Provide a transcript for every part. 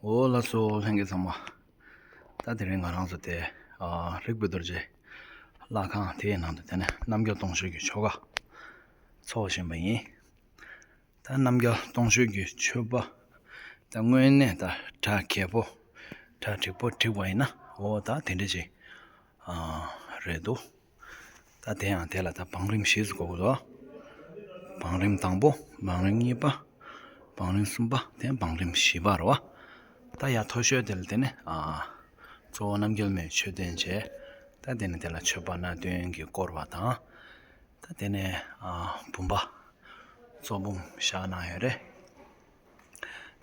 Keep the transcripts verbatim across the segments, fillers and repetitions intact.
འོ་ལགས་སོ་ལྷན་རྒྱས་ཚང་མ། ད་དེ་རིང་ང་རང་ཚོ་དེ་ཨ་རིག་པའི་རྡོ་རྗེ་ལྷ་ཁང་དེའི་ནང་དུ་དེ་ནས་རྣམ་རྒྱལ་སྟོང་མཆོད་ཀྱི་ཆོ་ག་འཚོགས་བཞིན་པ་ཡིན། ད་རྣམ་རྒྱལ་སྟོང་མཆོད་ཀྱི་མཆོད་པ་ད་དངོས་གནས་ད་གྲ་རྒྱས་པོ་གྲ་འགྲིག་པོ་བསྒྲིགས་པ་ཡིན་ན་འོ་ད་དེ་འདྲ་ཅིག་ཨ་རེད་འདུག་ད་དེ་ཡང་དེ་ལ་ད་བང་རིམ་བཞི་ཙམ་དགོས་ཀྱི་འདུག་བང་རིམ་དང་པོ། བང་རིམ་གཉིས་པ། བང་རིམ་གསུམ་པ། དེ་བང་རིམ་བཞི་པ་རེད་བ། ད་ཡར་མཐོ་ཤོས་དེ་ལ་དེ་ནས་ཨ་གཙོ་བོ་རྣམ་རྒྱལ་མའི་མཆོད་རྟེན་བྱས། ད་དེ་ནས་དེ་ལ་མཆོད་པ་སྣ་བདུན་གྱིས་བསྐོར་བ་དང་། ད་དེ་ནས་ཨ་བུམ་པ་གཙོ་བུམ་བཞག་གནང་ཡོད་རེད།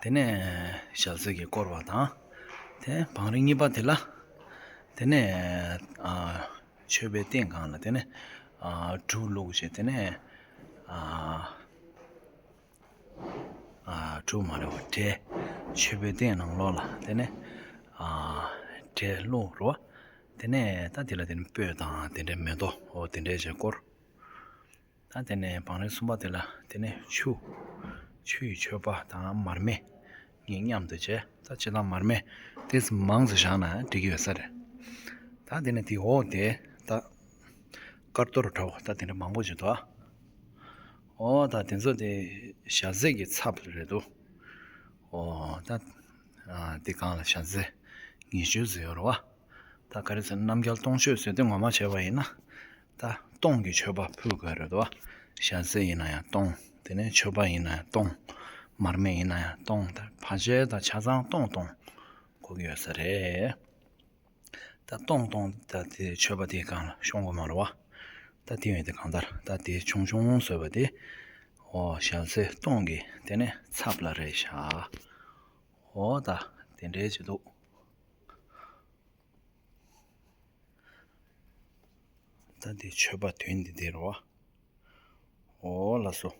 དེ་ནས་ཞལ་ཟས་ཀྱིས་བསྐོར་བ་དང་། དེ་བང་རིམ་གཉིས་པ་དེ་ལ། དེ་ནས་ཨ་མཆོད་པའི་སྟེང་སྒང་ལ་དེ་ནས་ཨ་བྲུ་བླུགས་བྱས་དེ་ནས་ཨ་ཨ་བྲུ་མ་རེད་བ་བྲེ། མཆོད་པའི་སྟེང་ནང་ལོགས་ལ་དེ་ནས་ཨ་བྲེ་བླུགས་རེད་བ། དེ་ནས་ད་དེ་ལ་དེ་ནས་སྤོས་དང་དེ་འདྲའི་མེ་ཏོག་འོ་དེ་འདྲའི་བྱས་བསྐོར། ད་དེ་ནས་བང་རིམ་གསུམ་པ་དེ་ལ་དེ་ནས་ཆུ། ཆུ་ཡི་མཆོད་པ་དང་མར་མེ་གཉིས་མཉམ་དུ་བྱས། ད་སྤྱིར་བཏང་མར་མེ་ཏོག་ཙམ་མང་ཙམ་བཞག་ན་འགྲིག་གི་ཡོད་ས་རེད། ད་དེ་ནས་དེའི་འོག་དེ་ད་དཀར་གཏོར་འདྲ་བོ་ད་དེ་འདྲ་མང་པོ་ཅིག་འདུག་ཨ། འོ་ད་དེ་ཚོ་དེ་ཞལ་ཟས་ཀྱི་ཚབ་རེད་འདུག་འོ་ད་ཨ་དེ་སྒང་ལ་ཞལ་ཟས་ཉེར་སྤྱོད་ཟེར་ཡོད་རེད་བ། ད་ག་རེ་ཟེར་ན་རྣམ་རྒྱལ་སྟོང་མཆོད་ཟེར་དུས་ངོ་མ་བྱས་པ་ཡིན་ན། ད་སྟོང་གི་མཆོད་པ་ཕུལ་དགོས་རེད་དོ། ཞལ་ཟས་ཡིན་ན་ཡང་སྟོང་། དེ་ནས་མཆོད་པ་ཡིན་ན་ཡང་སྟོང་། མར་མེ་ཡིན་ན་ཡང་སྟོང་། ད་ཕལ་ཆེར་ད་ཆ་ཚང་སྟོང་སྟོང་དགོས་ཀྱི་ཡོད་ས་རེད། ད་སྟོང་སྟོང་ད་དེ་མཆོད་པ་དེའི་སྒང་ལ་ཤོང་དགོས་མ་རེད་བ། ད་དེ་ཡོད་དེ་གང་ལྟར་ད་དེ་ཆུང་ཆུང་བཟོས་པ་དེ། འོ་ཞལ་ཟས་སྟོང་གི་དེ་ནས་ཚབ་ལ་རེད་བཞག་འོ་ད་དེ་འདྲའི་བྱེད་འདུག་ད་འདི་མཆོད་པ་དོན་འདི་འདི་རེད་བ། འོ་ལགས་སོ།